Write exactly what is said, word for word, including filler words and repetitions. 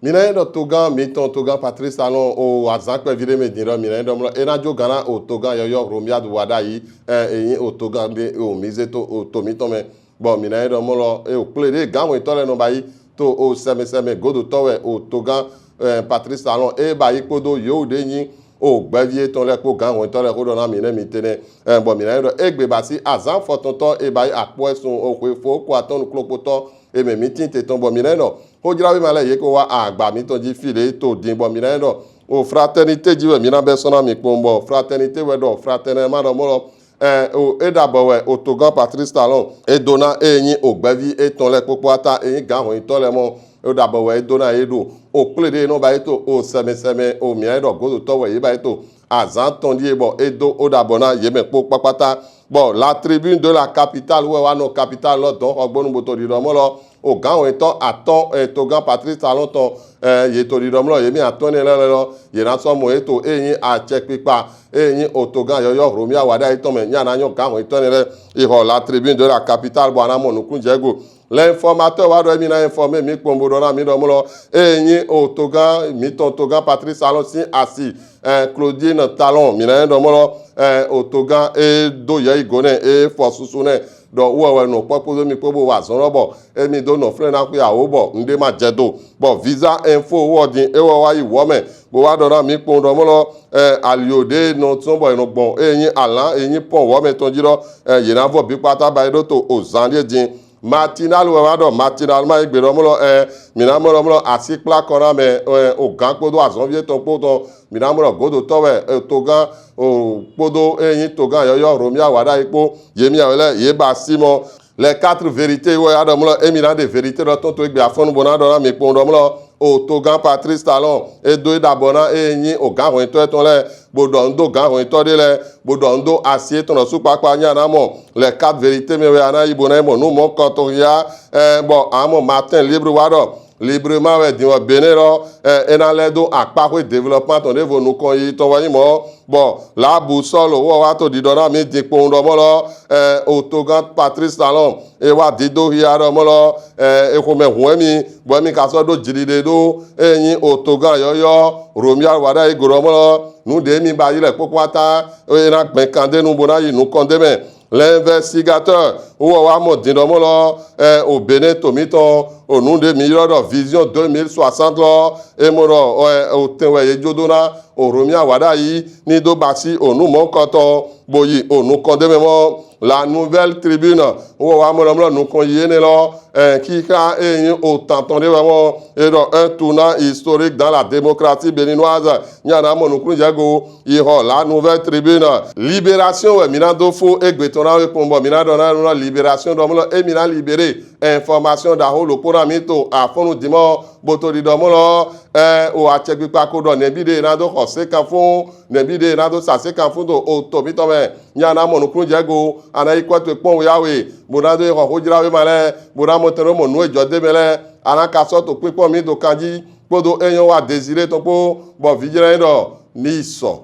Mi na nyi ɖɔ togán mitɔn, togán Patrice Talon, o azan kpɛvi ɖe mɛ din ɖɔ mi na nyi ɖɔ mlɔ e na jo gan na o togán yɔyɔ Romuald Wadagni, ɛ, e nyi o togán ɖe o mi ze to o to mitɔn mɛ. Bɔ mi na nyi ɖɔ mlɔ e o kple ɖe gán hwɛntɔ lɛ nɔ ba yi to o sɛmɛ sɛmɛ godotɔ wɛ o togán, ɛ, Patrice Talon e ba yi kpodo yo ɖe nyi o gbɛvi etɔn lɛ kpo gán hwɛntɔ lɛ xo ɖɔ na mi nɛ mi te nɛ. Ɛ, bɔ mi na nyi ɖɔ egbe ba si azan fɔtɔntɔ e ba yi akpɔ esun o xwe fo ko atɔn nuklokpotɔ e mɛ mi tin te tɔn bɔ mi na nyi ɖɔ xojrawema lɛ ye ko wa agba mitɔn ji fi ɖe to din bɔ mi na nyi ɖɔ o Fraternité ji wɛ mi na bɛ sɔ na mi kpɔn bɔ Fraternité wɛ ɖɔ Fraternellement ɖɔ mɔ lɔ, ɛ, o e ɖabɔ wɛ o togán Patrice Talon e do na e nyi o gbɛvi etɔn lɛ kpokpo ata e nyi gán hwɛntɔ lɛ mɔ, o ɖabɔ wɛ e do na ye ɖo o kple ɖe nɔ ba yi to o sɛmɛ sɛmɛ o mi na nyi ɖɔ godotɔ wɛ ye ba yi to azan tɔn ɖie bɔ e do o ɖabɔ na ye mɛ kpo kpakpata. Bɔ La Tribune de la Capitale wɛ wa nɔ capitale lɔ dɔn xɔgbɔnu bo to ɖiɖɔ mɔ lɔ o gán hwɛntɔ atɔn, ɛ, togán Patrice Talon tɔn, ɛ, ye to ɖiɖɔ mlɔ ye mi atɔn nɛ lɛ lɛ lɔ ye na sɔ mɔ ye to e nyi acɛkpikpa e nyi o togán yɔyɔ Romuald Wadagni tɔn mɛ nya na nyɔ gán hwɛntɔ nɛ lɛ. Ixɔ La Tribune de la Capitale bɔ a na mɔ nukun jɛ go. L'Informateur wa ɖɔ emi na informer mi kpɔn bo ɖɔ na mi ɖɔ mlɔ e nyi o togán mitɔn togán Patrice Talon si asi, ɛ, Claudine Talon mi na nyi ɖɔ mlɔ, ɛ, o togán e do yɛ yi go nɛ e fɔ susu nɛ ɖɔ wowɛ wɛ nɔ kpɔ kpodo mi kpo bo wa azɔn lɔ bɔ emi do nɔ flɛ na xwi awo bɔ nuɖe ma jɛ do. Bɔ Visa Info wɔ din e wɔ wa yi wɔ mɛ bo wa ɖɔ na mi kpɔn ɖɔ mlɔ, ɛ, alio ɖe nɔ sɔn bɔ e nɔ gbɔn e nyi alan e nyi pɔn wɔ mɛ tɔn ji ɖɔ, ɛ, ye na vɔ bi kpata ba yi ɖo to o zan ɖie din. Matinal wɛ wa ɖɔ Matinal ma yi gbe ɖɔ mlɔ, ɛ, mi na mɔ ɖɔ mlɔ asi kpla kɔ na mɛ, ɛ, o gán kpodo azɔnvi etɔn kpo tɔn mi na mɔ ɖɔ godotɔ wɛ, ɛ, togán o kpodo e nyi togán yɔyɔ Romuald Wadagni kpo ye mi awɛ lɛ ye ba si mɔ. Les Quatre Vérités wɛ ya ɖɔ mlɔ emi na ɖe vérité ɖɔ tɔn to egbe afɔnu bo na ɖɔ na mi kpɔn ɖɔ mlɔ o togán Patrice Talon e do e ɖabɔ na e nyi o gán hwɛntɔ etɔn lɛ bo ɖɔ nu do gán hwɛntɔ ɖe lɛ bo ɖɔ nu do asi etɔn ɖɔ su kpakpa nya na mɔ. Les Quatre Vérités mɛ wɛ a na yi bo na yi mɔ nu mɔnkɔtɔn ya, ɛ, bɔ a mɔ Matin Libre wa ɖɔ Librement wɛ din wɔ Bénin lɔ, ɛ, e na lɛ do akpaxwe développement tɔn ɖevo nukɔn yi tɔn wɛ nyi mɔ. Bɔ La Boussole wɔ wa to ɖiɖɔ na mi din kpɔn ɖɔ mɔ lɔ, ɛ, o togán Patrice Talon e wa dido hia ɖɔ mɔ lɔ, ɛ, e xomɛ hun emi bɔ emi ka sɔ ɖo jiɖiɖe ɖo e nyi o togán yɔyɔ Romuald Wadagni go ɖɔ mɔ lɔ nu ɖe mi ba yi lɛ kpokpo ata e na gbɛn kan ɖe nu bo na yi nukɔn ɖe mɛ. L'Investigateur wɔ wa mɔ din ɖɔ mɔ lɔ, ɛ, o Bénin to mitɔn o nu ɖe mi yrɔ ɖɔ Vision deux mille soixante lɔ e mɔ ɖɔ, ɛ, o tɛn wɛ ye jo do na o Romuald Wadagni ni do ba si o nu mɔnkɔtɔn bo yi o nukɔn ɖe mɛ mɔ. La Nouvelle Tribune wɔ wa mɔ ɖɔ mlɔ nukɔn yi ene lɔ, ɛ, xixa e nyi o tantɔn ɖe wɛ mɔ e ɖɔ un tournant historique dans la démocratie béninoise nya na mɔ nukun jɛ go yi xɔ La Nouvelle Tribune. Libération wɛ mi na do fo egbe tɔn na we kpɔn bɔ mi na ɖɔ na nu na Libération ɖɔ mlɔ emi na libéré information ɖaxo ɖokpo na mi to afɔnu dimɔ bo to ɖiɖɔ mɔ lɔ, ɛ, o acɛkpikpa ko ɖɔ nɛbi ɖe na do xɔ sekan fun nɛbi ɖe na do sa sekan fun to o to mitɔn mɛ nya na mɔ nukun jɛ go a na yi kɔtɔe kpɔn o ya we bo na do xɔ xojrawema lɛ bo na mɔ tɛn ɖo mɔ nu e jɔ de mɛ lɛ a na ka sɔ to kpikpɔn mi do kanji kpodo e nyɔ wa Désiré tɔn kpo bɔ vijlɛ ɖɔ ni sɔ.